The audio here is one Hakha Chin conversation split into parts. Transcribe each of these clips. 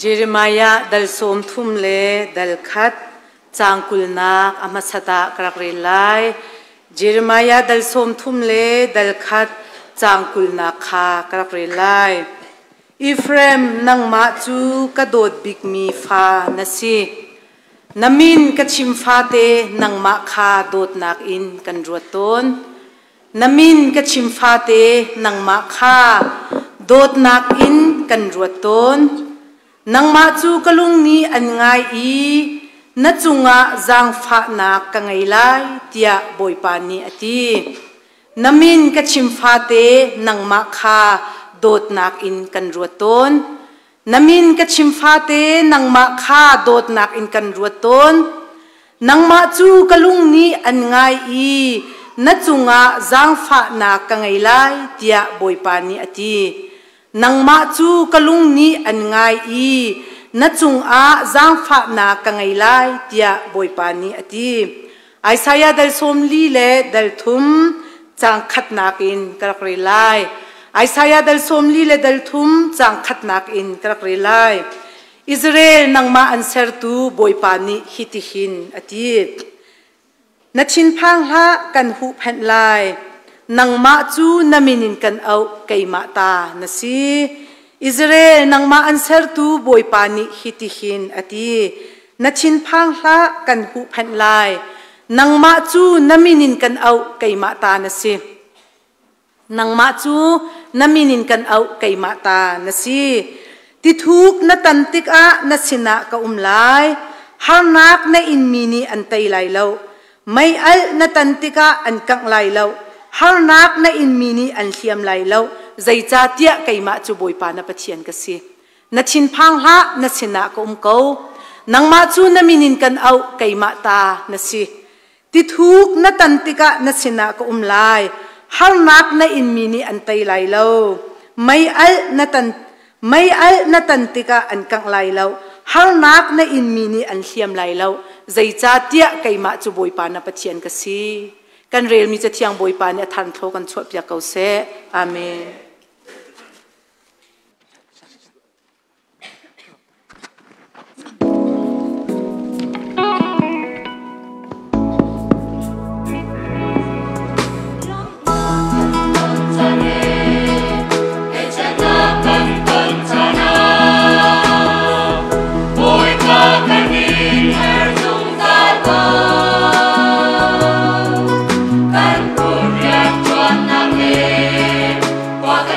Jeremiah dal 30 le dal 1 caang 20nak a hmasat ah ka rak rel lai. Jeremiah dal 30 le dal 1 caang 20nak kha ka rak rel lai. Efraim, nangmah cu ka dawt bikmi fa na si. Na min ka chim fate nangmah kha dawtnak in kan ruat tawn. Na min ka chim fate nangmah kha dawtnak in kan ruat tawn. Nangmah cu ka lung nih an ngai i na cungah zaangfahnak ka ngei lai, tiah Bawipa nih a ti. Na min ka chim fate nangmah kha dawtnak in kan ruat tawn. Na min ka chim fate nangmah kha dawtnak in kan ruat tawn. Nangmah cu ka lung nih an ngai i na cungah zaangfahnak ka ngei lai, tiah Bawipa nih a ti. Nangmah cu ka lung nih an ngai i na cungah zaangfahnak ka ngei lai, tiah Bawipa nih a ti. Isaiah dal 40 le dal 3 caang khatnak in ka rak rel lai. Isaiah dal 40 le dal 3 caang khatnak in ka rak rel lai. Israel nangmah an sertu Bawipa nih hitihin a ti. Na thinphang hlah, kan huhphenh lai. Nangmah cu na min in kan auh, keimah ta na si. Israel nangmah an sertu Bawipa nih hitihin a ti. Na thinphang hlah, kan huhphenh lai. Nangmah cu na min in kan auh, keimah ta na si. Nangmah cu na min in kan auh, keimah ta na si. Tithuk na tan tikah na sinah ka um lai. Harnak na inmi nih an tei lai lo. Mei alh na tan tikah an kangh lai lo. Harnak na inmi nih an hliam lai lo. Zeicahtiah keimah cu Bawipa na Pathian ka si. Na thinphang hlah, na sinah ka um ko. Nangmah cu na min in kan auh, keimah ta na si. Tithuk na tan tikah na sinah ka um lai. Harnak na inmi nih an tei lai lo. Mei alh na tan mei alh na tan tikah an kangh lai lo. Harnak na inmi nih an hliam lai lo. Zeicahtiah keimah cu Bawipa na Pathian ka si. Kan relmi Cathiang Bawipa nih a thanthlo kan chuahpiak ko seh. Amen. Kan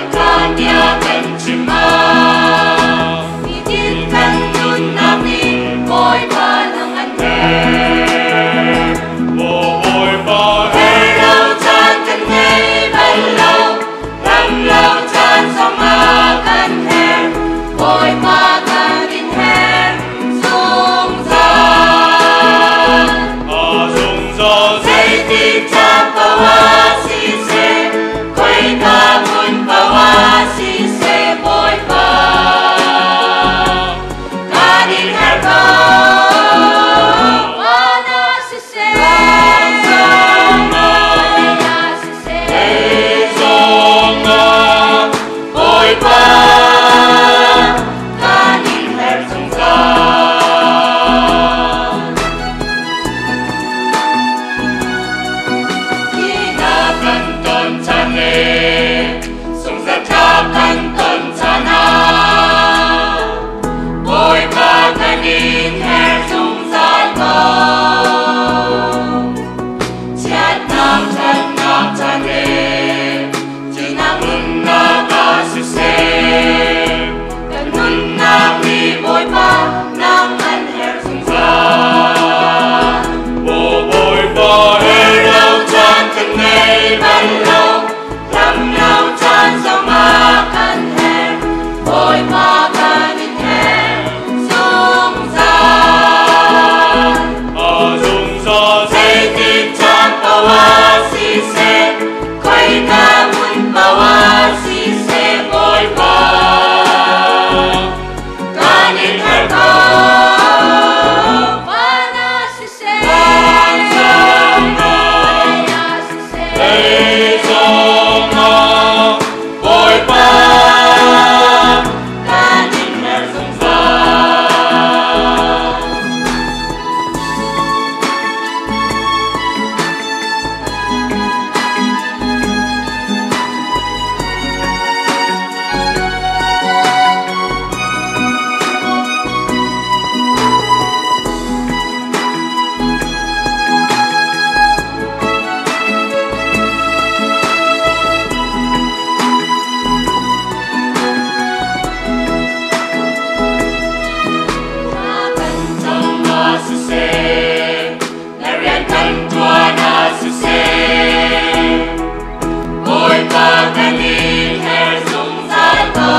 ko.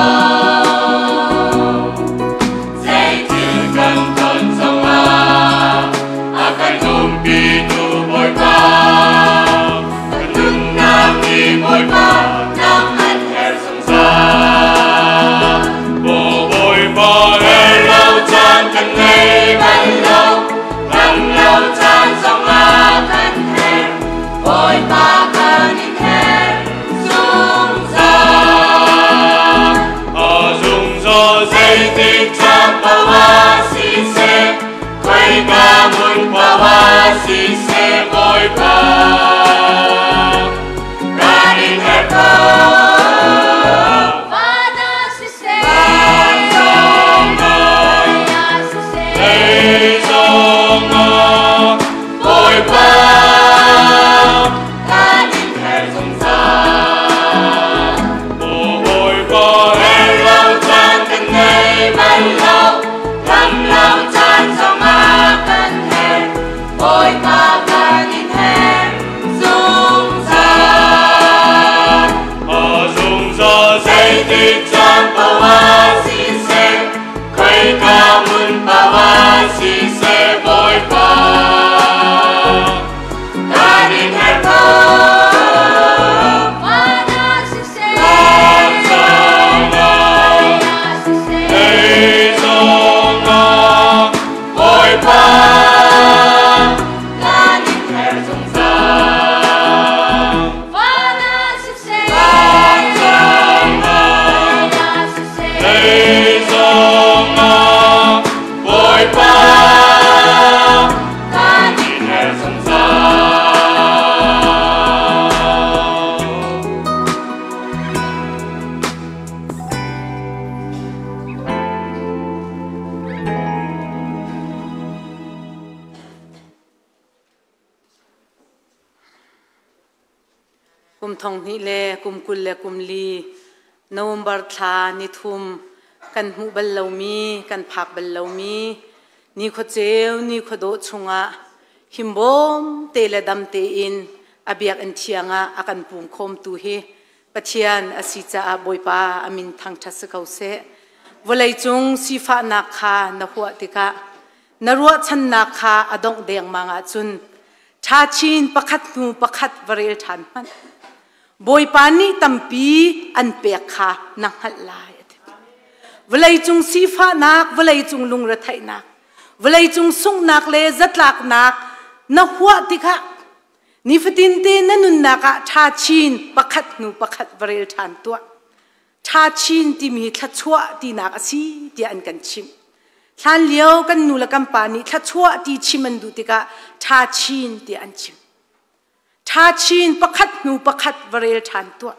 Zeitil kan ton zongah a kan umpitu Bawipa. Kan nunnak ni Bawipa nang an herh zungzal. Maw Bawipa her lo caan kan ngei bal lo, ram lo caan zongah kan herh. Bawipa kan in herh zungzal. A zungzal zeitik caan paoh ah siseh, khoika hmun paoh ah siseh, Bawipa kan in herh ko. Van ah siseh, Vancung ah, vawlei ah siseh, lei zongah, Bawipa kan in herh zungzal. Maw Bawipa herh lo caan kan ngei bal lo, ram lo caan zongah kan herh. Bawipa kan in herh zungzal. A zungzal zeitik caan paoh ah siseh, khoika hmun paoh ah siseh, Bawipa kan in herh ko. Van ah siseh, Vancung ah, vawlei ah siseh, lei zongah, Bawipa kan in herh zungzal. Van ah siseh, Vancung ah, vawlei ah siseh, lei zongah, Bawipa kan in in herh zungzal. Kum thong hnih le kum 20 le kum li November thla ni thum kan hmuh bal lomi, kan phak bal lomi ni khuaceu ni khuadawh chungah himbawm te le dam tein a biakinn thiang ah a kan pum khawmtu hi Pathian a si caah Bawipa a min thangṭhat si ko seh. Vawleicung sifahnak kha na huah tikah na ruahchannak kha a dongh dengmang ahcun ṭha chin pakhat hnu pakhat va rel ṭhan hmanh. Bawipa nih tampi an pek kha na hngalh lai a ti. Vawleicung sifahnak, vawleicung lungretheihnak, vawleicung sunghnak le zatlaknak na huah tikah nifatin te na nunnak ah ṭha chin pakhat hnu pakhat va rel ṭhan tuah. Ṭha chin timi hi thluachuah tinak a si tiah an kan chimh. Hlan lio kan nu le kan pa nih thluachuah ti chim an duh tikah ṭha chin tiah an chim. Ṭha chin pakhat hnu pakhat va rel ṭhan tuah.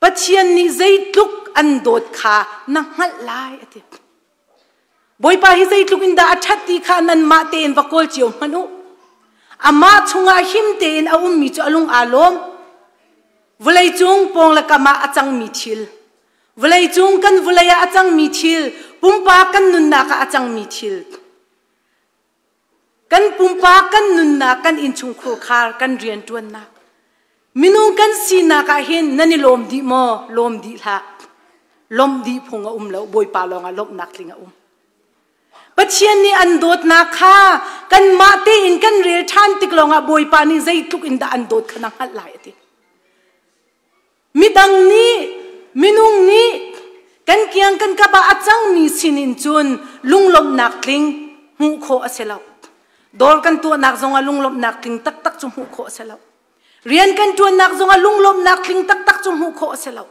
Pathian nih zeitluk an dawt kha na hngalh lai a ti. Bawipa hi zeitluk in dah a ṭhat ti kha nanmah tein va kawl cio hmanh u. Amah chungah him tein a ummi cu a lung aa lawm. Vawleicung pawng le kam ah a cangmi thil, vawleicung kan vawlei ah a cangmi thil, pumpak kan nunnak ah a cangmi thil, kan pumpak kan nunnak, kan innchungkhur khar, kan rianṭuannak, minung kan sinak ah hin nan i lawm dih maw? Lawm dih hlah. Lawmh dih phung a um lo. Bawipa lawngah lawmhnak tling a um. Pathian nih an dawtnak kha kanmah tein kan rel ṭhan tik lawngah Bawipa nih zeitluk in dah an dawt kha na hngalh lai a ti. Midang nih, minung nih kan kiang kan kap ah a cangmi sinin cun lunglawmhnak tling hmuh khawh a si lo. Dawr kan tuahnak zongah lunglawmhnak tling taktak cu hmuh khawh a si lo. Rian kan ṭuannak zongah lunglawmhnak tling taktak cu hmuh khawh a si lo.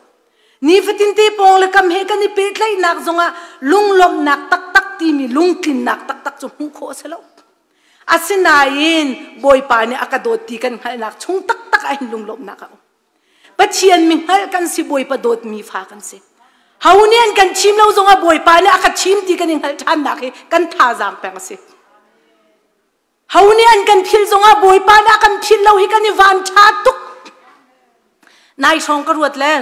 Nifatin te pawng le kam he kan i pehtlaihnak zongah lunglawmhnak taktak timi lungtlinnak taktak cu hmuh khawh a si lo. Asinain Bawipa nih a ka dawt ti kan hngalhnak chung taktak ah hin lunglawmhnak a um. Pathian mi hngalh kan si, Bawipa dawtmi fa kan si. Ho nih an kan chim lo zongah Bawipa nih a ka chim ti kan i hngalh ṭhannak hi kan thazaang peng a si. Ho nih an kan philh zongah Bawipa nih a kan philh lo hi kan i van ṭha tuk. Nai hrawng ka ruat le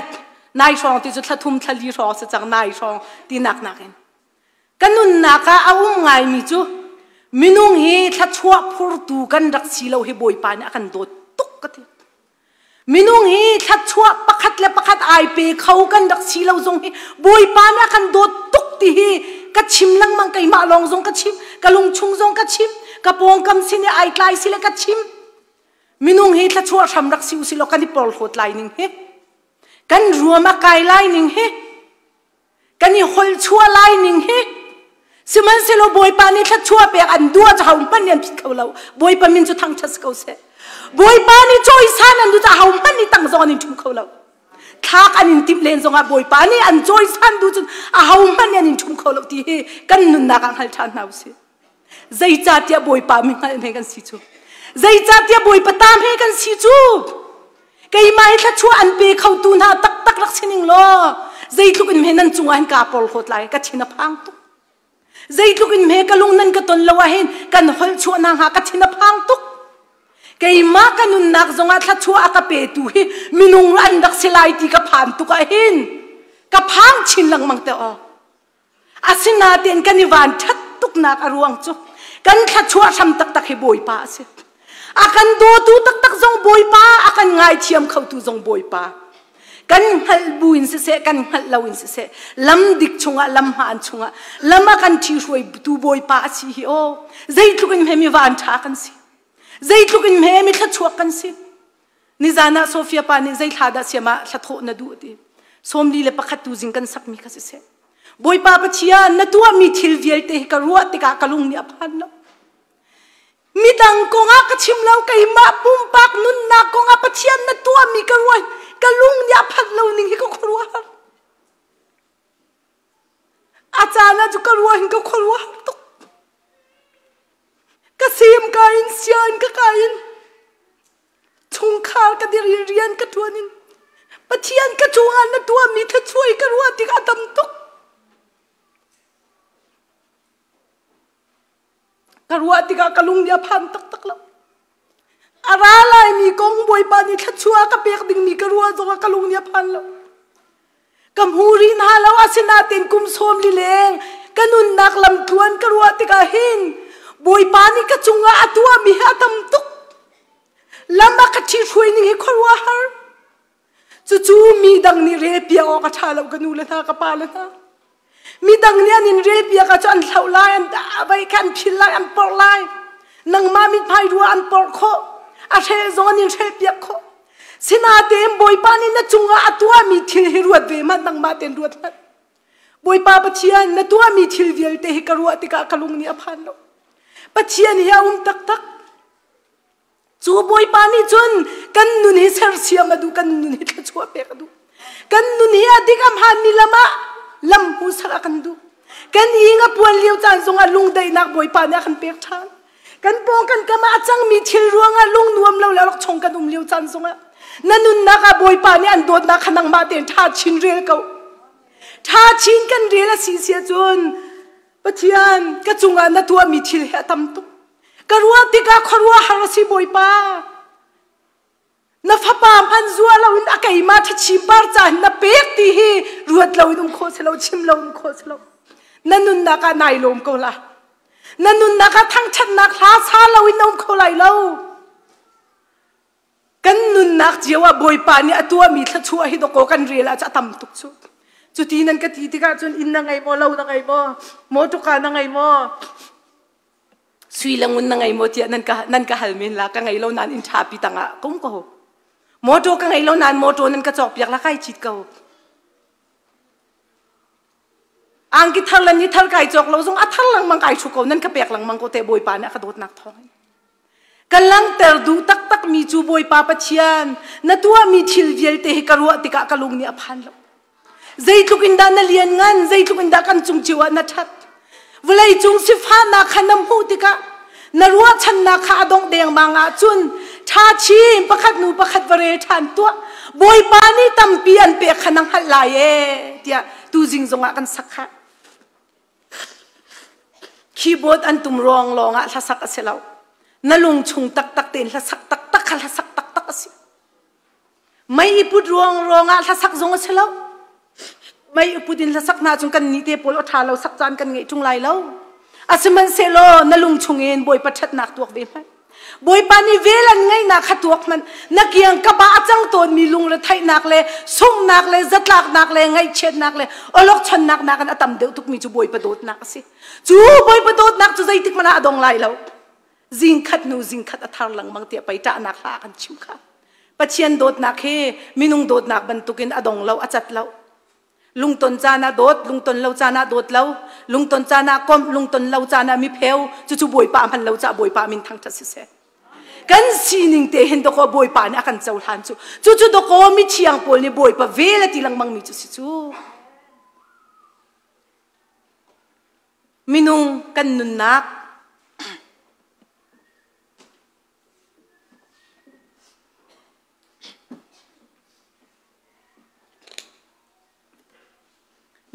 nai hrawng ti cu thla thum thla li hrawng si cang nai hrawng ti nak nakin. Ka nunnak ah a um ngaimi cu minung hi thluachuah phurtu kan rak si lo hi Bawipa nih a kan dawt tuk ka ti. Minung hi thluachuah pakhat le pakhat pakhat ai pe kho kan rak si lo zong hi Bawipa nih a kan dawt tuk ti hi ka chim lengmang. Keimah lawng zong ka chim, ka lungchung zong ka chim, ka pawngkam sin i ai tlai si le ka chim. Minung hi thluachuah hram rak si usih law kan i porhlawt lai ning hi, kan ruam a kai lai ning hi, kan i holchuah lai ning hi. Sihmanhsehlaw Bawipa nih thluachuah pek an duh ah ho hmanh nih an phit kho lo. Bawipa min cu thangṭhat si ko seh. Bawipa nih cawisan an duh caah ho hmanh nih tang zong an in ṭhum kho lo. Thlak an in timh len zongah Bawipa nih an cawisan duh cun aho hmanh nih an in ṭhum kho lo ti hi kan nunnak ah hngal ṭhan hna usih. Zeicahtiah Bawipa mi hngalh hme kan si cu. Zeicahtiah Bawipa ta hme kan si cu. Keimah hi thluachuah an pe khotu hna taktak rak si ning law zeitluk in hme nan cungah hin kaa porhlawt lai, ka thin a phang tuk. Zeitluk in hme ka lung nan ka ton lo ahhin kan holh chuah hna hnga, ka thin a phang tuk. Keimah ka nunnak zongah thluachuah a ka petu hi minung an rak si lai ti ka phan tuk ahhin ka phang chin lengmang te aw. Asinain kan i van ṭhat tuknak a ruang cu kan thluachuah hram taktak hi Bawipa a si. A kan dawtu taktak zong Bawipa, a kan ngaithiam khotu zong Bawipa. Kan hngalh bu in siseh, kan hngalh lo in siseh, lam dik chungah, lam hmaan chungah, lam a kan ṭhihruaitu Bawipa a si hi aw. Zeitluk in hme mi van ṭha kan si. Zeitluk in hme mi thluachuak kan si. Nizan ah Sofia pa nih zei thla dah siam ah thlathawh na duh ti. 41 tu zing kan sakmi kha siseh. Bawipa Pathian, na tuahmi thil vialte hi ka ruah tikah ka lung nih a phan lo. Midang kongah ka chim lo, keimah pumpak nunnak kongah Pathian na tuahmi ka ruah, ka lung nih a phanh lo ning hi ka khuaruahhar. A caan ah cu ka ruah hin ka khuaruahhar tuk. Ka sem ka in sian ka ka in chungkhar ka dir in rian ka ṭuan in Pathian ka cungah na tuahmi thluachuai ka ruah tik a tam tuk. Ka ruah tikah ka lung nih a phan taktak lo. A ra laimi kong Bawipa nih thluachuah ka pek dingmi ka ruah zongah ka lung nih a phan lo. Ka hmu rih hna lo, asinain kum sawm li leng ka nunnak lamtluan ka ruah tikah hin Bawipa nih ka cungah a tuahmi hi a tam tuk. Lam a ka ṭhihruai ning hi khuaruahhar. Cucu mi dang nih relpiak awk a ṭha lo, ka nu le hna, ka pa le hna. Midang nih an in relpiak ahcun an hloh lai, an vai kha an phil lai, an porh lai. Nangmah mithmai rua an porh khawh. A hrel zong an in hrelpiak khawh. Sinain Bawipa nih na cungah a tuahmi thil hi ruat ve hmanh, nangmah tein ruat hmanh. Bawipa Pathian, na tuahmi thil vialte hi ka ruah tikah ka lung nih a phan lo. Pathian hi a um taktak. Cu Bawipa nih cun kan nun hi sersiam a duh, kan nun hi thluachuah pek a duh. Kan nun hi a dik a hmaanmi lam ah lam hmuhsak a kan duh. Kan ing a puan lio caan zongah lungdaihnak Bawipa nih a kan pek ṭhan. Kan pawng kan kam ah a cangmi thil ruangah lung nuam lo le rak chung kan um lio caan zongah na nunnak ah Bawipa nih an dawtnak kha nangmah tein ṭha chin rel ko. Ṭha chin kan rel a si si ahcun Pathian, ka cungah na tuahmi thil hi a tam tuk. Ka ruah tikah khuaruahhar a si, Bawipa. Na fapa hmanh zua loin a keimah ṭhachi par ca hin na pek ti hi ruat loin um khawh si lo, chim lo um khawh si lo. Na nunnak ah nai lawm ko la. Na nunnak ah thangṭhatnak hla sa loin na um kho lai lo. Kan nunnak cio ah Bawipa nih a tuahmi thluachuah hi dawkaw kan rel ah cu a tam tuk cu. Cuti nan ka ti tikah cun inn na ngei maw, lo na ngei maw, mawṭuka na ngei maw, sui le ngun na ngei maw tiah nan ka nan ka hal men la. Ka ngei lo nain inn ṭhapi tangah ka um ko. Mawṭaw ka ngei lo nain mawṭaw nan ka cawkpiak la, kai cit ko. Angki thar le ni thar kai cawk lo zong a thar lengmang kai ṭhu ko, nan ka pek lengmang ko te, Bawipa nih a ka dawtnak thawng in. Ka langhter duh taktakmi cu Bawipa Pathian, na tuahmi thil vialte hi ka ruah tikah ka lung nih a phan lo. Zeitluk in dah na lianngan, zeitluk in dah kan cung cio ah na ṭhat. Vawlei cung sifahnak kha na hmuh tikah na ruahchannak kha a dongh dengmang ahcun ṭha chin pakhat nu pakhat va rel ṭhan tuah. Bawipa nih tampi an pek kha na hngalh lai ee tiah tuzing zongah kan sak khah. Keyboard an tum ruang lawngah hlasak a si lo. Na lungchung taktak tein hlasak taktak kha hlasak taktak a si. Mei i put ruang ruangah hlasak zong a si lo. Mei i put in hlasak hna cun kan nih te pawl aw ṭha lo sak caan kan ngeih ṭung lai lo. Asihmanhsehlaw na lungchung in Bawipa ṭhatnak tuak ve hmanh. Bawipa nih vel an ngeihnak kha tuak hmanh. Na kiang ka ba a cang tawnmi lungretheihnak le sunghnak le zatlaknak le ngaihchiatnak le awlokchonnak nakin a tam deuh tukmi cu Bawipa dawtnak a si. Cu Bawipa dawtnak cu zeitik hmanh ah a dong lai lo. Zingkhat hnu zingkhat a thar lengmang tiah pei ṭahnak hla a kan chimh kha. Pathian dawtnak hi minung dawtnak bantukin a dong lo, a cat lo. Lungton caan ah dawt, lungton lo caan ah dawt lo, lungton caan ah komh, lungton lo caan ah mi pheu, cucu Bawipa hman lo caah Bawipa min thangṭhat siseh. Kan sining te hin dakaw Bawipa nih a kan cohlan cu. Cucu dakaw mithiang pawl nih Bawipa vel a ti lengmang mi cu si cu. Minung kan nunnak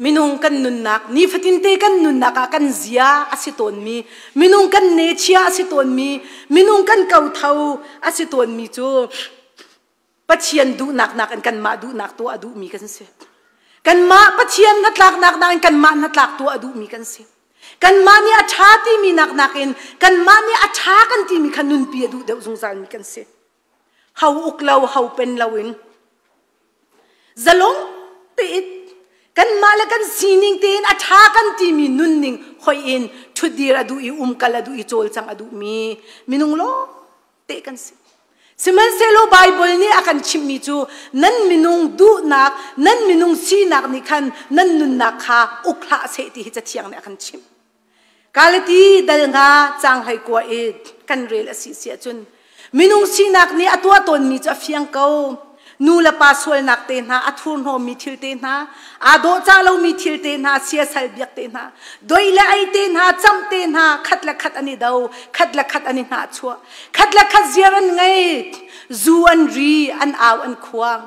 Minung kan nunnak, nifatinte kan nunnak ah kan zia a si tawnmi, minung kan nechia a si tawnmi, minung kan kotho a si tawnmi cu Pathian duhnak nakin kanmah duhnak tuah a duhmi kan si. Kanmah Pathian hnatlaknak nakin kanmah hnatlak tuah a duhmi kan si. Kanmah nih a ṭha timi nak nakin kanmah nih a ṭha kan timi kha nunpi a duh deuh zungzalmi kan si. Ho uk lo, ho pen loin zalong tein kanmah le kan sining tein a ṭha kan timi nunning hoih in ṭhutdir a duh i umkal a duh i cawlcang a duhmi minung lawng te kan si. Sihmanhsehlaw Baibal nih a kan chimhmi cu nan minung duhnak, nan minung sinak nih khan nan nunnak kha uk hlah seh ti hi Cathiang nih a kan chimh. Galati dal nga caang hlei kua i kan rel a si si ahcun minung sinak nih a tuah tawnmi cu a fiang ko. Nu le pa sualnak te hna, a thurhnawmmi thil te hna, aa dawhcah lomi thil te hna, siasal biak te hna, doi le ei te hna, camh te hna, khat le khat an i do, khat le khat an i hnahchuah, khat le khat ziar an ngei, zu an ri, an au an khuang.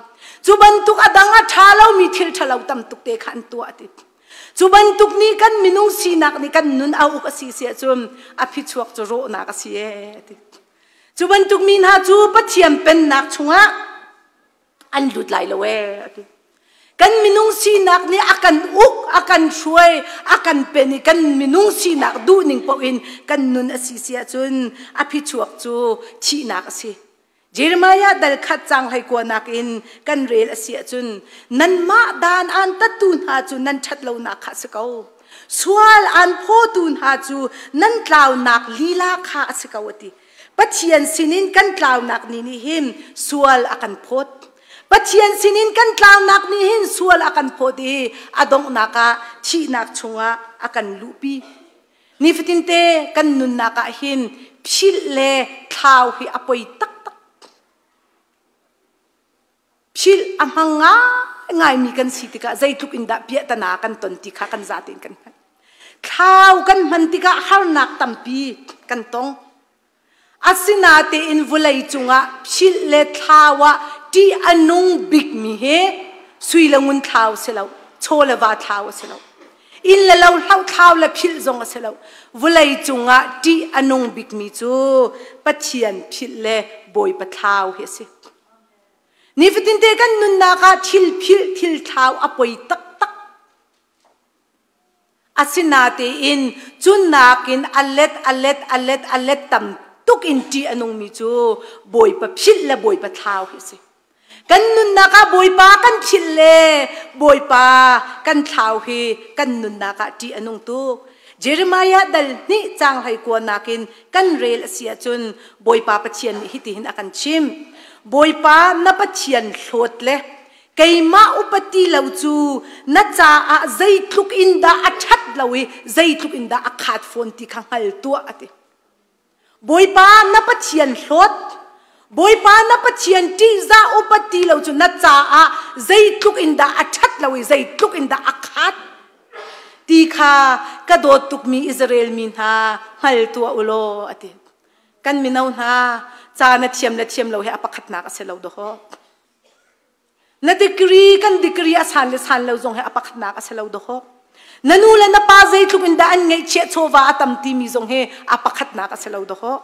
Cu bantuk a dang a ṭha lomi thil ṭhalo tam tuk te kha an tuah ti. Cu bantuk nih kan minung sinak nih kan nun a uk a si si ahcun a phichuak cu rawhnak a si ee ti. Cu bantuk mi hna cu Pathian pennak chungah an lut lai lo ee a ti. Kan minung sinak nih a kan uk, a kan hruai, a kan pen i kan minung sinak duhning paoh in kan nun a si si ahcun a phichuak cu thihnak a si. Jeremiah dal khat cang hlei kuanak in kan rel a si ahcun nanmah dan aan tattu hna cu nan ṭhat lonak kha a si ko. Sual aan phawtu hna cu nan tlaunak lila kha a si ko a ti. Pathian sinin kan tlaunak ni nih hin sual a kan phawt. Pathian sinin kan tlaunak nih hin sual a kan phawt i a donghnak ah thihnak chungah a kan luhpi. Nifatinte kan nunnak ah hin philh le thlau hi a poi taktak. Philh a hmang ngaingaimi kan si tikah zeitluk in dah piahtana kan ton ti kha kan zate in kan hngalh. Thlau kan hman tikah harnak tampi kan tong. Asinatein vawlei cungah philh le thlau ah ṭih a nung bikmi hi sui le ngun thlau a si lo, chaw le va thlau a si lo. Inn le lo hloh thlau le philh zong a si lo. Vawlei cungah ṭih a nung bikmi cu Pathian philh le Bawipa thlau hi a si. Nifatinte kan nunnak ah thil philh, thil thlau a poi taktak. Asinatein cu nakin a let, a let, a let, a let tam tuk in ṭih a nungmi cu Bawipa philh le Bawipa thlau hi a si. Kan nunnak ah Bawipa kan philh le Bawipa kan thlau hi kan nunnak ah ṭih a nung tuk. Jeremiah dal hnih caang hlei kuanak in kan rel a si ahcun Bawipa Pathian nih hitihin a kan chimh. Bawipa na Pathian hlawt le keimah upati lo cu na caah zeitluk in dah a ṭhat lo i zeitluk in dah a khaat fawn ti kha hngal tuah a ti. Bawipa na Pathian hlawt, Bawipa na Pathian ṭihzah upat ti lo cu na caah zeitluk in dah a ṭhat lo i zeitluk in dah a khaat ti kha ka dawt tukmi Israel mi hna hngal tuah u law a ti. Kan mino hna ca na thiam le thiam lo hi a pakhatnak a si lo dawh. Na degree kan degree a san le san lo zong hi a pakhatnak a si lo dawh. Na nu le na pa zeitluk in dah an ngeihchiah chawva a tam timi zong hi a pakhatnak a si lo dawh.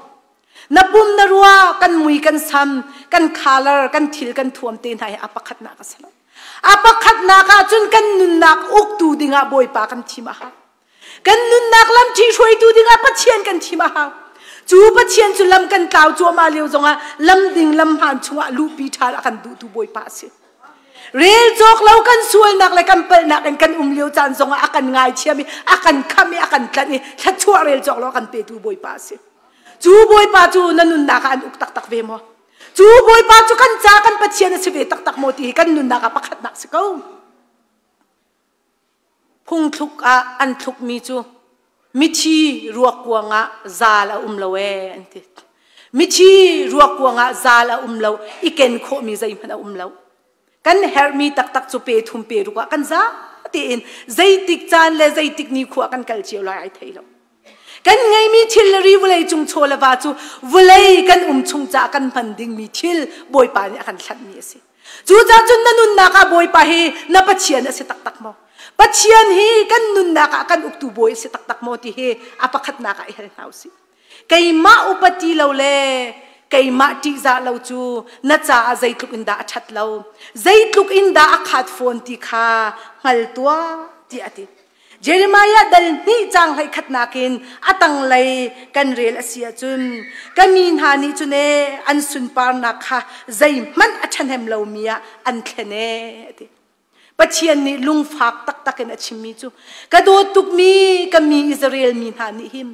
Na pum na rua kan mui kan sam kan color kan thil kan thuam te hna hi a pakhatnak a si lo. A pakhatnak ah cun kan nunnak uktu dingah Bawipa kan thim a hau. Kan nunnak lam ṭhihruaitu dingah Pathian kan thim a hau. Cu Pathian cu lam kan tlau cuahmah lio zongah lam ding lam hmaan chungah luhpi ṭhan a kan duhtu Bawipa a si. Rel cawk lo kan sualnak le kan palhnak in kan um lio caan zongah a kan ngaithiam i a kan khamh i a kan tlanh i thluachuah rel cawk lo a kan petu Bawipa a si. Cu Bawipa cu na nunnak ah an uk taktak ve maw? Cu Bawipa cu kan ca kan Pathian a si ve taktak maw ti hi kan nunnak ah pakhatnak si ko. Phungthluk ah an thlukmi cu mithi ruakkuang ah zaal a um lo ee an ti. Mithi ruakkuang ah zaal a um lo, i ken khawhmi zeihmanh a um lo. Kan herhmi taktak cu pe thum pe ruk ah kan za tein zeitik caan le zeitik nikhua kan kal cio lai ai thei lo. Kan ngeimi thil le ri vawlei cung chaw le va cu vawlei kan um chung caah kan hman dingmi thil Bawipa nih a kan hlanhmi a si. Cucaah cun na nunnak ah Bawipa hi na Pathian a si taktak maw? Pathian hi kan nunnak ah kan uktu bawi a si taktak maw ti hi a pakhatnak ah i hal hna usih. Keimah upati lo le keimah ṭihzah lo cu na caah zeitluk in dah a ṭhat lo, zeitluk in dah a khat fawn ti kha hngal tuah tiah a ti. Jeremiah dal hnih caang hleikhatnak in a tanglei kan rel a si ahcun ka mi hna nih cun ee an sunparnak kha zeihmanh a ṭhahnem lomi ah an thlen ee a ti. Pathian nih lungfak taktak in a chimmi cu ka dawt tukmi ka mi Israel mi hna nih hin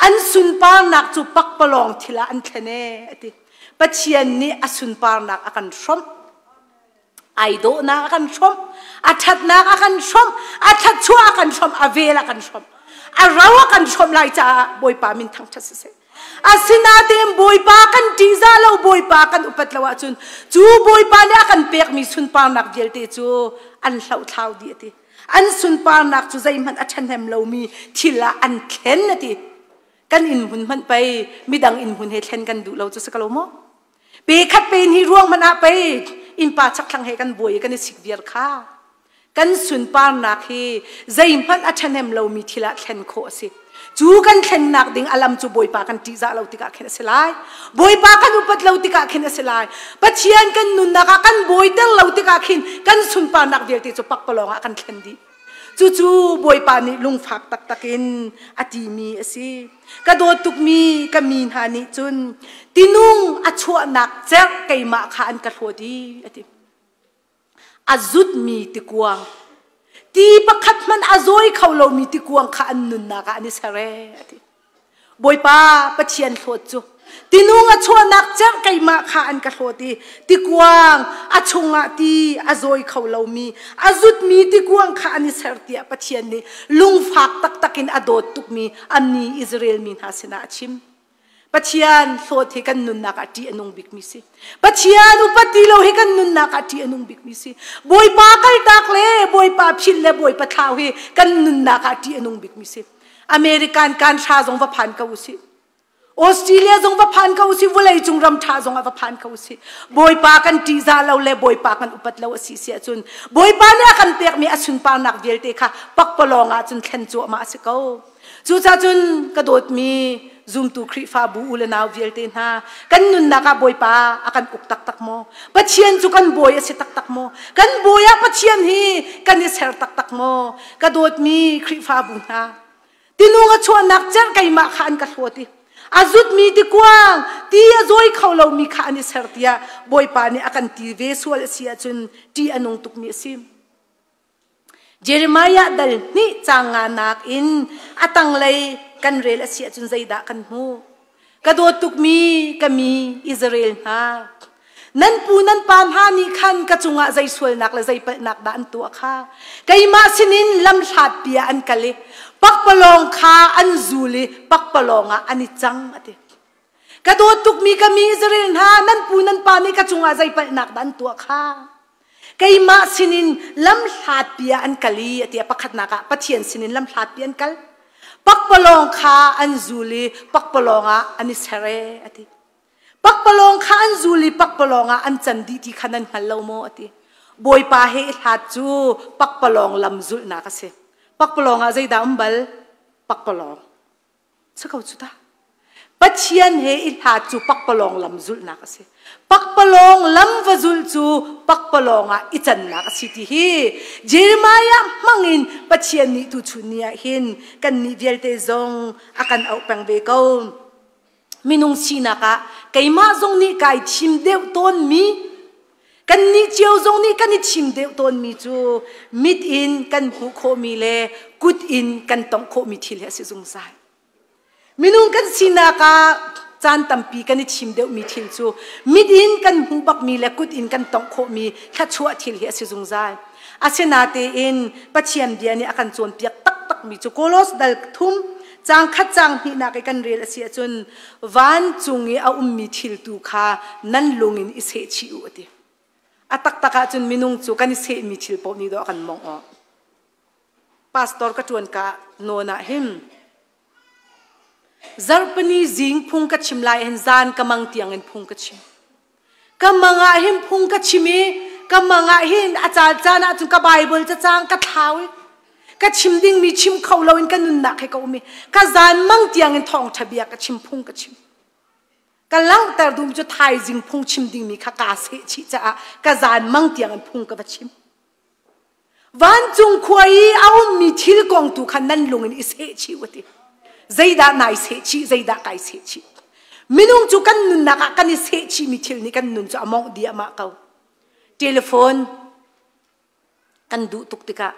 an sunparnak cu pakpalawng thil ah an thlen ee a ti. Pathian nih a sunparnak a kan hrawmh. Ai dawhnak a kan hrawmh, a ṭhatnak a kan hrawmh, a thluachuah a kan hrawmh, a vel a kan hrawmh, a ro a kan hrawmh lai caah Bawipa min thangṭhat siseh. Asinain Bawipa kan ṭihzah lo, Bawipa kan upat lo ahcun cu Bawipa nih a kan pekmi sunparnak vialte cu an hlohthlau dih a ti. An sunparnak cu zeihmanh a ṭhahnem lomi thil ah an thlen a ti. Kan inn hmun hmanh pei midang inn hmun he thlen kan duh lo cu si ko lo maw? Pe khat pe ni ruang hmanh ah pei innpa chakthlang he kan buai i kan i sik viar kha. Kan sunparnak hi zeihmanh a ṭhahnem lomi thil ah thlen khawh a si. Cu kan thlennak ding a lam cu Bawipa kan ṭihzah lo tikah khin a si lai. Bawipa kan upat lo tikah khin a si lai. Pathian kan nunnak ah kan bawiter lo tikah khin kan sunparnak vialte cu pakpalawng ah kan thlen dih. Cucu Bawipa nih lungfak taktak in a timi a si. Ka dawt tukmi ka mi hna nih cun tinung a chuahnak cerh keimah kha an ka hlawt i a ti. A zutmi tikuang, ti pakhat hmanh a zawi kho lomi tikuang kha an nunnak ah an i ser ee a ti. Bawipa Pathian hlawt cu tinung a chuahnak cerh keimah kha an ka hlawt i tikuang a chungah ti a zawi kho lomi a zutmi tikuang kha an i ser tiah Pathian nih lungfak taktak in a dawt tukmi anni Israel mi hna sinah a chim. Pathian hlawt hi kan nunnak ah ṭih a nung bikmi si. Pathian upat ti lo hi kan nunnak ah ṭih a nung bikmi si. Bawipa kaltak le Bawipa philh le Bawipa thlau hi kan nunnak ah ṭih a nung bikmi si. American kan hra zong va phan ko usih. Australia zong va phan ko usih, vawlei cung ram ṭha zong ah va phan ko usih. Bawipa kan ṭihzah lo le Bawipa kan upat lo a si si ahcun Bawipa nih a kan pekmi a sunparnak vialte kha pakpalawng ah cun thlen cuahmah a si ko. Cucaah cun ka dawtmi zumtu Khrihfabu u le nau vialte hna kan nunnak ah Bawipa a kan uk taktak maw? Pathian cu kan bawi a si taktak maw? Kan bawi ah Pathian hi kan i ser taktak maw? Ka dawtmi Khrihfabu hna, tinung a chuahnak cerh keimah kha an ka hlawt i a zutmi tikuang ti a zawi kho lomi kha an i ser tiah Bawipa nih a kan ti ve sual a si ahcun ṭih a nung tukmi a si. Jeremiah dal hnih caang nganak in a tanglei kan rel a si ahcun zeidah kan hmuh? Ka dawt tukmi ka mi Israel hna, nan pu nan pa hna nih khan ka cungah zei sualnak le zei palhnak dah an tuah kha keimah sinin lamhlatpi ah an kal i pakpalawng kha an zul i pakpalawng ah an i cang a ti. Ka dawt tukmi ka mi Israel hna, nan pu nan pa nih ka cungah zei palhnak dah an tuah kha keimah sinin lamhlatpi ah an kal i a ti. Pakhatnak ah Pathian sinin lamhlatpi an kal. Pakpalawng kha an zul i pakpalawng ah an i ser e a ti. Pakpalawng kha an zul i pakpalawng ah an can dih ti kha nan hngal lo maw a ti. Bawipa he i hlat cu pakpalawng lam zulhnak a si. Pakpalawng ah zeidah um bal? Pakpalawng. Si ko cu ta. Pathian he i hlat cu pakpalawng lam zulhnak a si. Pakpalawng lam va zulh cu pakpalawng ah i cannak a si ti hi Jeremiah hmangin Pathian nih tuchun ni ah hin kannih vialte zong a kan auh peng ve ko. Minung sinak ah keimah zong nih kai thim deuh tawnmi, kannih cio zong nih kan i thim deuh tawnmi cu mit in kan hmuh khawhmi le kut in kan tongh khawhmi thil hi a si zungzal. Minung kan sinak ah caan tampi kan i thim deuhmi thil cu mit in kan hmuh bakmi le kut in kan tongh khawhmi thluachuah thil hi a si zungzal. Asinatein Pathian bia nih a kan cawnpiak taktakmi cu Kolos dal thum caang khat caang hnihnak i kan rel a si ahcun vancung i a ummi thil tu kha nan lung in i sehchih u a ti. A taktak ahcun minung cu kan i sehmi thil paoh nih dawh a kan mawngh awk. Pastor ka ṭuan ka nawn ah hin zarhpini zing phung ka chim lai hin zan ka mang tiang in phung ka chim. Ka mang ah hin phung ka chim i ka mang ah hin a caan caan ah cun ka Bible cacang ka thlau i ka chim dingmi chim kho loin ka nunnak he ka um i ka zan mang tiang in thawngṭha bia ka chim phung ka chim. Ka langhter duhmi cu thaizing phung chim dingmi kha kaa seh chih caah ka zan mang tiang in phung ka va chim. Vancung khua i a ummi thil kong tu kha nan lung in i sehchih u ti. Zeidah nai sehchih, zeidah kai sehchih. Minung cu kan nunnak ah kan i sehchihmi thil nih kan nun cu a mawngh diahmah ko. Telephone kan duh tuk tikah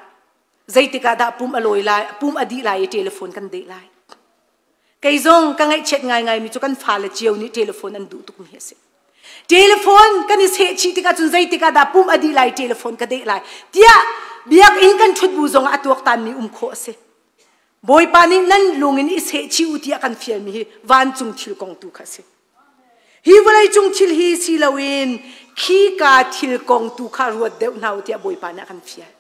zeitik ah dah pum a lawi lai, pum a dih lai i telephone kan deh lai. Kei zong ka ngaihchiat ngaingaimi cu kan fale cio nih telephone an duh tukmi a si. Telephone kan i sehchih tikah cun zeitik ah dah pum a dih lai telephone ka deh lai tiah biakinn kan ṭhut bu zongah a tuaktanmi um khawh a si. Bawipa nih nan lung in i sehchih u tiah kan fialmi hi vancung thil kong tu kha a si. Hi vawleicung thil hi si loin khika thil kong tu kha ruat deuh hna u tiah Bawipa nih a kan fial.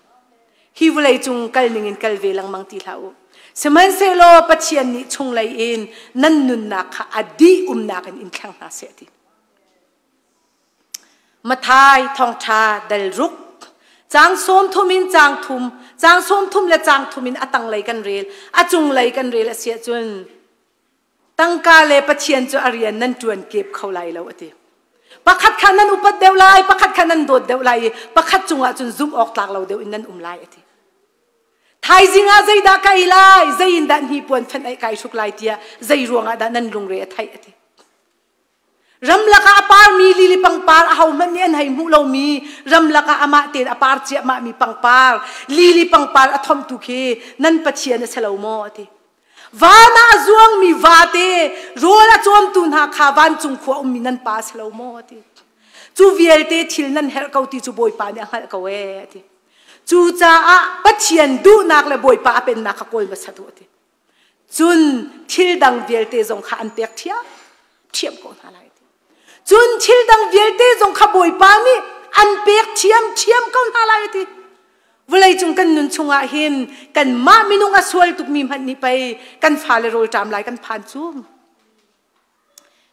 Hi vawleicung kal ning in kal ve lengmang ti hlah u. Sihmanhsehlaw Pathian nih chunglei in nan nunnak kha a dih umnak in in thleng hna seh ti. Mathai thawngṭha dal ruk caang sawm thum in caang thum caang sawm thum le caang thum in a tanglei kan rel a cunglei kan rel a si ahcun Tangka le Pathian cu a rian nan ṭuan kep kho lai lo a ti. Pakhat kha nan upat deuh lai, pakhat kha nan dawt deuh lai i pakhat cungah cun zumh awk tlak lo deuh in nan um lai a ti. Thaizing ah zeidah ka ei lai, zei in dah hnipuan fenh ai kai hruk lai tiah zei ruangah dah nan lungre a theih a ti. Ramlak ah a parmi lili pangpar ahohmanh nih an hei hmuh lomi ramlak ah amah tein a par ciahmahmi pangpar lili pangpar a thomtu khi nan Pathian a si lo maw a ti. Van ah a zuangmi vate rawl a cawmtu hna kha vancung khua ummi nan pa a si lo maw a ti. Cu vialte thil nan herh ko ti cu Bawipa nih a hngalh ko ee a ti. Cucaah Pathian duhnak le Bawipa a pennak kha kawl hmasa u a ti. Cun thil dang vialte zong kha an pek ṭhiamṭhiam ko hna lai. Cun thil dang vialte zong kha Bawipa nih an pek ṭhiamṭhiam ko hna lai a ti. Vawleicung kan nun chungah hin kanmah minung a sual tukmi hmanh nih pei kan fale rawl ṭam lai kan phan cu.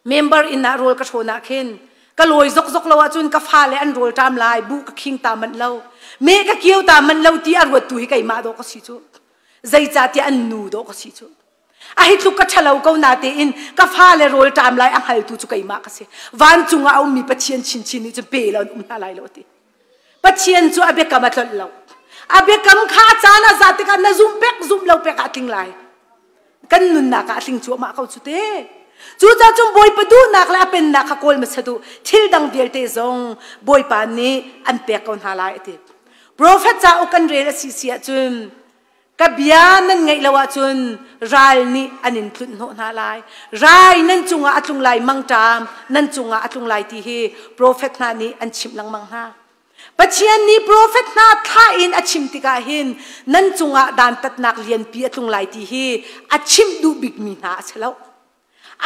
Member inn ah rawl ka hrawn ah khin ka lawi zokzok lo ahcun ka fale an rawl ṭam lai, buh ka khing ta manh lo, meh ka kio ta manh lo ti a ruattu hi keimah dawh ka si cu. Zeicahtiah an nu dawh ka si cu. A hi tluk ka ṭhalo ko na tein ka fale rawl ṭam lai a hngaltu cu keimah ka si. Vancung ah a ummi Pathian chinchin nih cun pe lo an um hna lai lo a ti. Pathian cu a biakam a tlolh lo. A biakam kha a caan a zat tikah na zumh pek zumh lo pek ah a tling lai. Kan nunnak ah a tling cuahmah ko cu te. Cucaah cun Bawipa duhnak le a pennak kha kawl hmasa duh. Thil dang vialte zong Bawipa nih an pek ko hna lai a ti. Profet cauk kan rel a si si ahcun Ka bia nan ngaih lo ahcun ral nih an in tlunh hnawh hna lai. Rai nan cungah a tlung lai, mangṭam nan cungah a tlung lai ti hi profet hna nih an chimh lengmang hna. Pathian nih profet hna thlah in a chim tikah hin nan cungah dantatnak lianpi a tlung lai ti hi a chimh duh bikmi hna a si lo.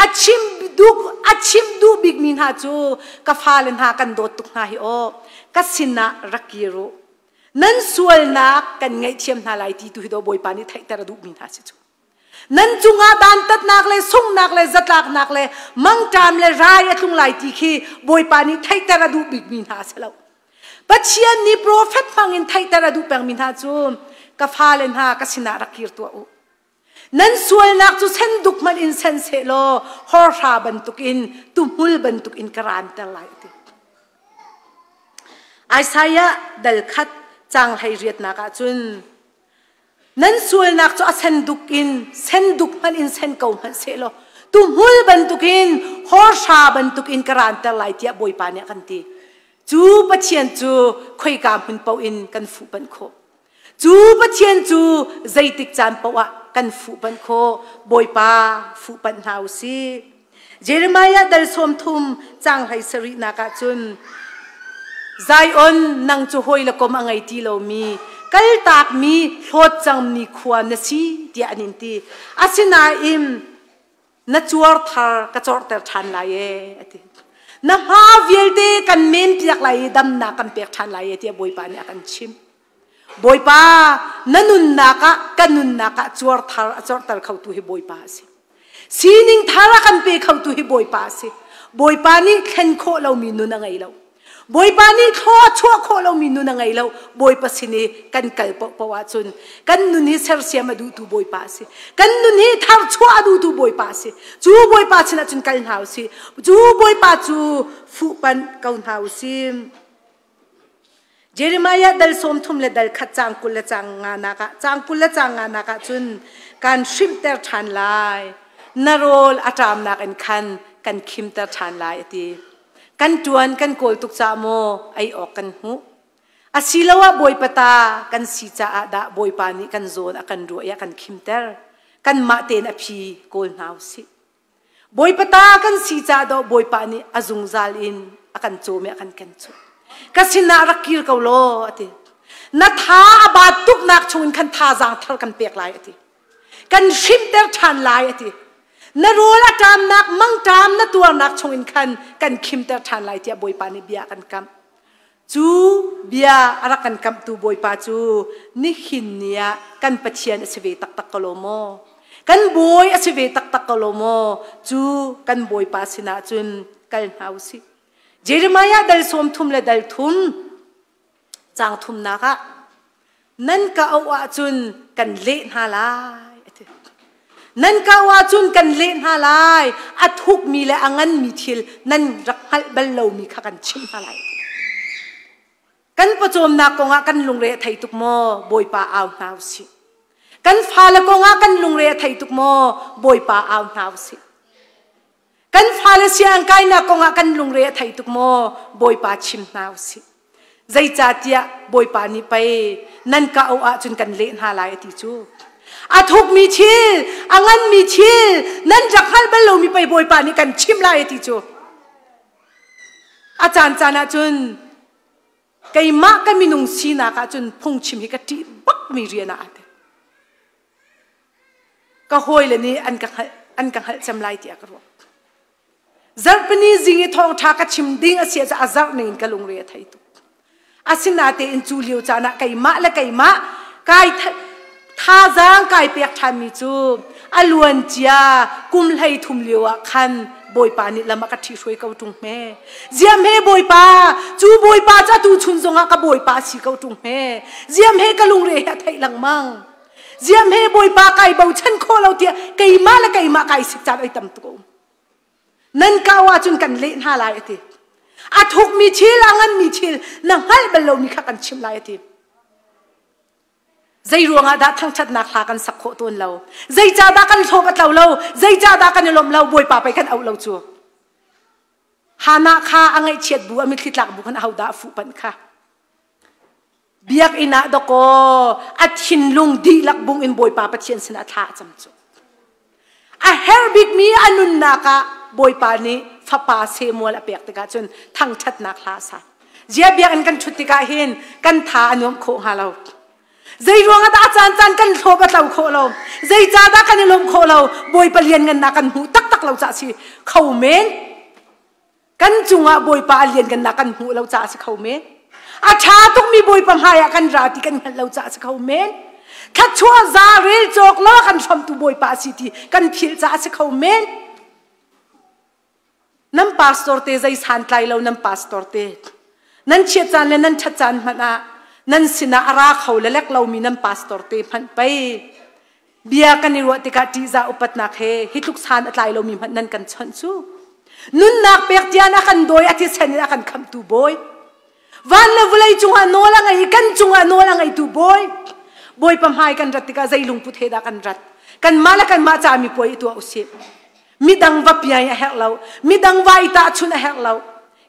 A chim duh a chim duh bikmi hna cu ka fale hna kan dawt tuk hna hi aw ka sinah rak kir u nan sualnak kan ngaihthiam hna lai ti tu hi do Bawipa nih theihter a duhmi hna si cu. Nan cungah dantatnak le sunghnak le zatlaknak le mangṭam le rai a tlung lai ti khi Bawipa nih theihter a duh bikmi hna a si lo. Pathian nih profet hmangin theihter a duh pengmi hna cu ka fale hna ka sinah rak kir tuah u. Nan sualnak cu senduk hmanh in sen sehlaw horhra bantukin tuhmul bantukin ka ranter lai a ti. Isaiah dal khat caang hlei riatnak ah cun nan sualnak cu a senduk in senduk hmanh in sen ko hmanh sehlaw Tuhmul bantukin hawrha bantukin ka ranter lai tiah Bawipa nih a kan ti. Cu Pathian cu khoika hmun paoh in kan fuhpanh khawh. Cu Pathian cu zeitik caan paoh ah kan fuhpanh khawh. Bawipa fuhpanh hna u sih. Jeremiah dal 30 caang 17nak ah cun Zion nang cu hawi le kom a ngei ti lomi kaltakmi hlawt cangmi khua na si tiah an in ti. Asinain na cuar thar ka corhter ṭhan lai ee a ti. Na hma vialte kan menpiak lai i damnak kan pek ṭhan lai ee tiah Bawipa nih a kan chimh. Bawipa na nunnak ah ka nunnak ah cuar thar a corhter khotu hi Bawipa a si. Sining thar a kan pe khotu hi Bawipa a si. Bawipa nih thlen khawh lomi nun a ngei lo. Bawipa nih thlaw a chuah khawh lomi nun a ngei lo. Bawipa sin i kan kal paohpaoh ahcun kan nun hi sersiam a duhtu Bawipa a si. Kan nun hi tharchuah a duhtu Bawipa a si. Cu Bawipa sinah cun kal hna u sih. Cu Bawipa cu fuhpanh ko hna u sih. Jeremiah dal 30 le dal khat caang 20 le caang nga nak ah caang 20 le caang nga nak ah cun kan hrimhter ṭhan lai. Na rawl a ṭamnak in khan kan khimter ṭhan lai a ti. Kan ṭuan kan kawl tuk caah maw ei awk kan hmuh? Asiloah Bawipa ta kan si caah dah Bawipa nih kan zawn a kan ruah i a kan khimter? Kanmah tein a phi kawl hna u sih. Bawipa ta kan si caah dawh Bawipa nih a zungzal in a kan cawm i a kan ken cu. Ka sinah rak kir ko law a ti. Na tha a baat tuknak chungin khan thazaang thar kan pek lai a ti. Kan hrimhter ṭhan lai a ti. Na rawl a ṭamnak mangṭam na tuarnak chungin khan kan khimter ṭhan lai tiah Bawipa nih bia a kan kamh. Cu bia a rak kan kamhtu Bawipa cu nihin ni ah kan Pathian a si ve taktak ko lo maw? Kan Bawi a si ve taktak ko lo maw? Cu kan Bawipa sinah cun kal hna u sih. Jeremiah dal 30 le dal thum caang thumnak ah nan ka auh ahcun kan leh hna lai a ti. Nan ka auh ahcun kan leh hna lai. A thukmi le a nganmi thil nan rak hngalh bal lomi kha kan chimh hna lai. Kan pawcawmnak kongah kan lungre a thei tuk maw? Bawipa au hna u sih. Kan fale kongah kan lungre a thei tuk maw? Bawipa au hna u sih. Kan fale siang kainak kongah kan lungre a thei tuk maw? Bawipa chim hna u sih. Zeicahtiah Bawipa nih pei nan ka auh ahcun kan leh hna lai a ti cu. A thukmi thil, a nganmi thil, nan rak hngalh bal lomi pei Bawipa nih kan chimh lai a ti cu. A caancaan ahcun keimah ka minung sinak ahcun phungchim hi ka ṭih bakmi rian ah aa tel. Ka hawile nih an ka hngalh an ka hngalh cem lai tiah ka ruah. Zarhpini zing i thawngṭha ka chim ding a si ah a zarh ning in ka lungre a thei tuk. Asinatein cu lio caan ah keimah le keimah kai thazaang kai pek ṭhanmi cu a luan cia kum hlei thum lio ah khan Bawipa nih lam a ka ṭhihruai ko ṭung hme. Ziam he Bawipa, cu Bawipa cu atu chun zongah ka Bawipa a si ko ṭung hme. Ziam he ka lungre he a theih lengmang. Ziam he Bawipa kai bochan khawh lo tiah keimah le keimah kai sik caan ai tam tuk a um. Nan kau ahcun kan leh hna lai a ti. A thukmi thil, a nganmi thil na hngalh bal lomi kha kan chimh lai a ti. Zei ruangah dah thangṭhatnak hla kan sak khawh tawn lo? Zeicahdah kan hlawp a tlo lo? Zeicahdah kan i lawmh lo? Bawipa pei kan auh lo cu. Hannah kha a ngaihchiat bu, a mitthli tlak bu khan ahodah a fuhpanh kha? Biakinn ah dawkaw a thinlung dihlak bung in Bawipa Pathian sinah thla a cam cu. A herh bikmi a nunnak ah Bawipa nih fapa Samuel a pek tikah cun thangṭhatnak hla a sa. Zia biakinn kan ṭhut tikah hin kan tha a nuamh khawh hnga lo. Zei ruangah dah a caancaan kan hlawp a tlo khawh lo? Zeicahdah kan i lawmh khawh lo? Bawipa lianngannak kan hmuh taktak lo caah si kho men. Kan cungah Bawipa a lianngannak kan hmuh lo caah a si kho men. A ṭha tukmi Bawipa hmaiah kan ra ti kan hngalh lo caah a si kho men. Thluachuah za rel cawk lo kan hramtu Bawipa a si ti kan philh caah a si kho men. Nan pastor te zei santlai lo nan pastor te. Nan chiat caan le nan ṭhat caan hmanh ah nan sinah a ra kho le lek lomi nan pastor te hmanh pei Bia kan i ruah tikah ṭihzah upatnak he hi tluk san a tlai lomi hmanh nan kan chawnh cu. Nunnak pek tian a kan dawi a thisen in a kan khamhtu bawi. Van le vawlei cungah nawl a ngei i kan cungah nawl a ngeitu bawi. Bawipa hmai kan rat tikah zei lungput he dah kan rat? Kanmah le kanmah ca mi puai i tuah usih. Midang va piai a herh lo. Midang va i tahchun a herh lo.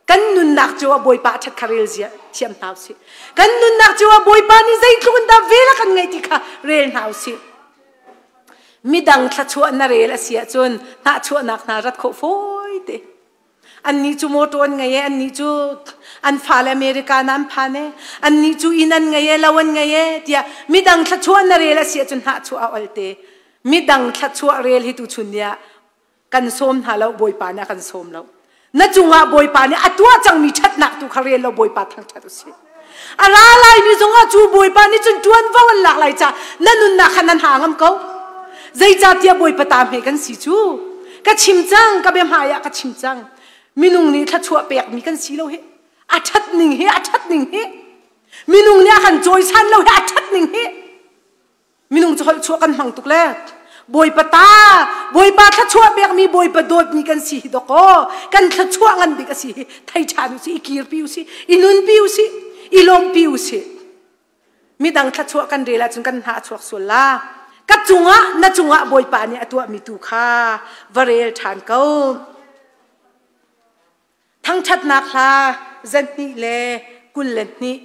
Kan nunnak cu a Bawipa a ṭhat kha rel zia thiam hna usih. Kan nunnak cu a Bawipa nih zeitluk in dah vel a kan ngeih ti kha rel hna usih. Midang thluachuah na rel a si ahcun hnahchuahnak hna rat khawh fawi te. Annih cu mawṭaw an ngei e, annih cu an fale America na an phan e, annih cu inn an ngei e, lo an ngei e, tiah midang thluachuah na rel a si ahcun hnahchuah a ol te. Midang thluachuah rel hi tuchun ni ah kan sawm hna lo, Bawipa nih a kan sawm lo. Na cungah Bawipa nih a tuah cangmi ṭhatnak tu kha rel lo Bawipa thangṭhat u sih. A ra laimi zongah cu Bawipa nih cun ṭuanvo an lak lai ca na nunnak kha nan ha ngam ko. Zeicahtiah Bawipa ta hme kan si cu. Ka chim cang, ka biahmai ah ka chim cang. Minung nih thluachuah pekmi kan si lo hi. A ṭhat ning hi, a ṭhat ning hi. Minung nih a kan cawisan lo hi a ṭhat ning hi. Minung cu holh chuah kan hmang tuk le Bawipa ta, Bawipa thluachuah pekmi Bawipa dawtmi kan si hi dawkaw kan thluachuah ngan bik a si hi thei ṭhan usih, i kirpi usih, i nunpi usih, i lawmpi usih. Midang thluachuah kan rel ahcun kan hna a chuak sual la. Ka cungah, na cungah Bawipa nih a tuahmi tu kha va rel ṭhan ko. Thangṭhatnak hla 222.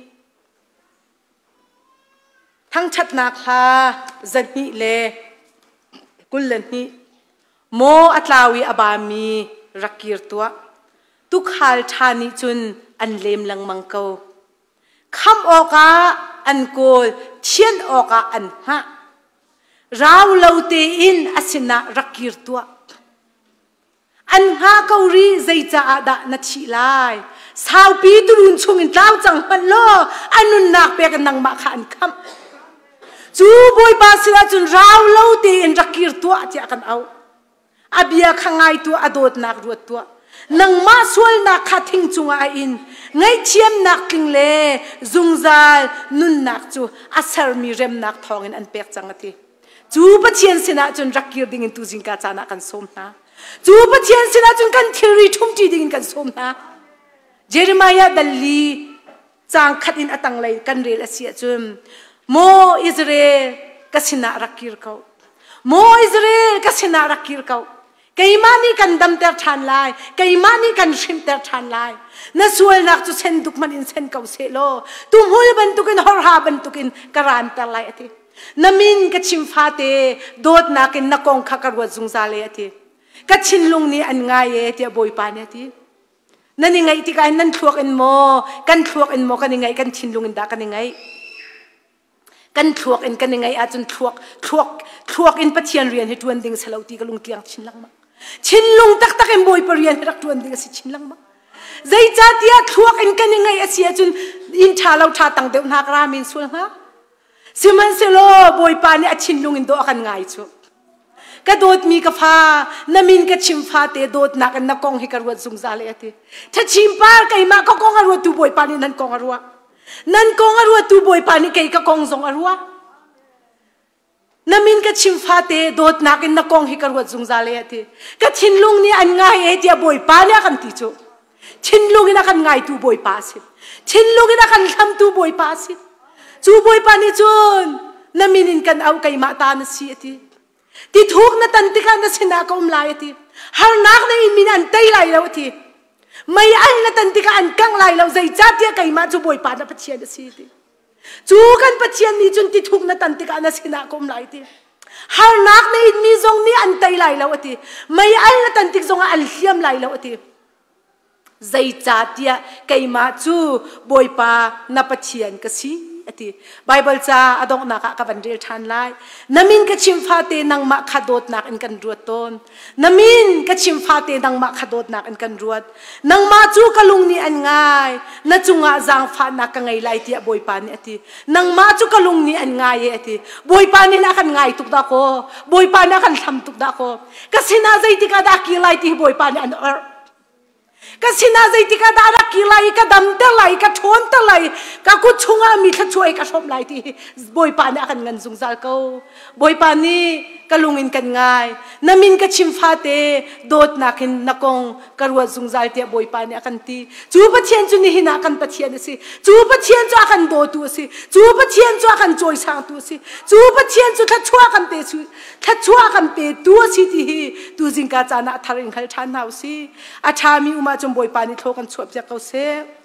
Thangṭhatnak hla 222. Maw a tlau i a bami rak kir tuah. Tuukhal ṭha nih cun an lem lengmang ko. Khamh awkah an kawl, thianh awkah an hngah. Rau lo tein a sinah rak kir tuah. An hnga ko rih zeicaah dah na thih lai? Saupi turun chungin tlau cang hmanh law a nunnak pek in nangmah kha an khamh. Cu Bawipa sinah cun rau lo tein rak kir tuah tiah kan auh. A bia kha ngai tuah, a dawtnak ruat tuah. Nangmah sualnak kha thing cungah a in. Ngaihthiamnak tling le zungzal nunnak cu a sermi remnak thawngin an pek cang a ti. Cu Pathian sinah cun rak kir dingin tu zingka caan ah kan sawm hna. Cu Pathian sinah cun kan thilri ṭhumṭi dingin kan sawm hna. Jeremiah dalli caang khat in a tanglei kan rel a si ahcun Maw Israel ka sinah rak kir ko. Maw Israel ka sinah rak kir ko. Keimah nih kan damter ṭhan lai. Keimah nih kan hrimhter ṭhan lai. Na sualnak cu sen duk hmanh in sen ko seh law tuhmul bantukin horha bantukin ka ranter lai a ti. Na min ka chim fate dawtnak in na kong kha ka ruat zungzal e a ti. Ka thinlung nih an ngai e tiah Bawipa nih a ti. Nan i ngaih tikah hin nan thluak in maw kan thluak in maw kan i ngaih kan thinlung in dah kan i ngaih? Kan thluak in kan i ngaih ahcun thluak thluak thluak in Pathian rian hi ṭuan ding si lo ti ka lungtliang chin lengmang. Thinlung taktak in Bawipa rian hi rak ṭuan ding a si chin lengmang. Zeicahtiah thluak in kan i ngaih a si ahcun inn ṭha lo ṭha tang deuh hna ka ra men sual hnga. Sihmanhsehlaw Bawipa nih a thinlung in dawh a kan ngai cu. Ka dawtmi ka fa, na min ka chim fate dawtnak in na kong hi ka ruat zungzal e a ti. Thachim par keimah ka kong a ruattu Bawipa nih nan kong a ruah. Nan kong a ruattu Bawipa nih kei ka kong zong a ruah. Na min ka chim fate dawtnak in na kong hi ka ruat zungzal e a ti. Ka thinlung nih an ngai e tiah Bawipa nih a kan ti cu. Thinlung in a kan ngaitu Bawipa a si. Thinlung in a kan hlamtu Bawipa a si. Cu Bawipa nih cun na min in kan auh keimah ta na si a ti. Ti thuk na tan tikah na sinah ka um lai a ti. Harnak na in min an tei lai lo a ti. Mei al na tan tikah an kangh lai lo zeicahtiah keimah cu Bawipa na Pathian a si a ti. Cu kan Pathian nih cun ti thuk na tan tikah na sinah ka um lai ti. Harnak na inmi zong nih an tei lai lo a ti. Mei al na tan tik zongah an hliam lai lo a ti. Zeicahtiah keimah cu Bawipa na Pathian ka si a ti. Baibal ca a donghnak ah ka van rel ṭhan lai. Na min ka chim fate nangmah kha dawtnak in kan ruat tawn. Na min ka chim fate nangmah kha dawtnak in kan ruat. Nangmah cu ka lung nih an ngai. Na cungah zaangfahnak ka ngei lai tiah Bawipa nih a ti. Nangmah cu ka lung nih an ngai e a ti. Bawipa nih a kan ngai tuk dah kaw. Bawipa nih a kan hlam tuk dah kaw. Ka sinah zeitik ah dah kir lai ti hi Bawipa nih an orh. Ka sinah zeitik ah dah rak kir lai i ka damter lai i ka ṭhawnter lai i ka kut chungah mi thluachuah i ka hrawmh lai ti hi Bawipa nih a kan ngan zungzal ko. Bawipa nih ka lung in kan ngai. Na min ka chim fate dawtnak in na kong ka ruat zungzal tiah Bawipa nih a kan ti. Cu Pathian cu nihin ah kan Pathian a si. Cu Pathian cu a kan dawtu a si. Cu Pathian cu a kan cawisangtu a si. Cu Pathian cu thluachuah kan pe thluachuah kan petu a si ti hi tu zingka caan ah a thar in hngal ṭhan hna u si. A ṭhami um ahcun Bawipa nih thlaw kan chuahpiak ko seh.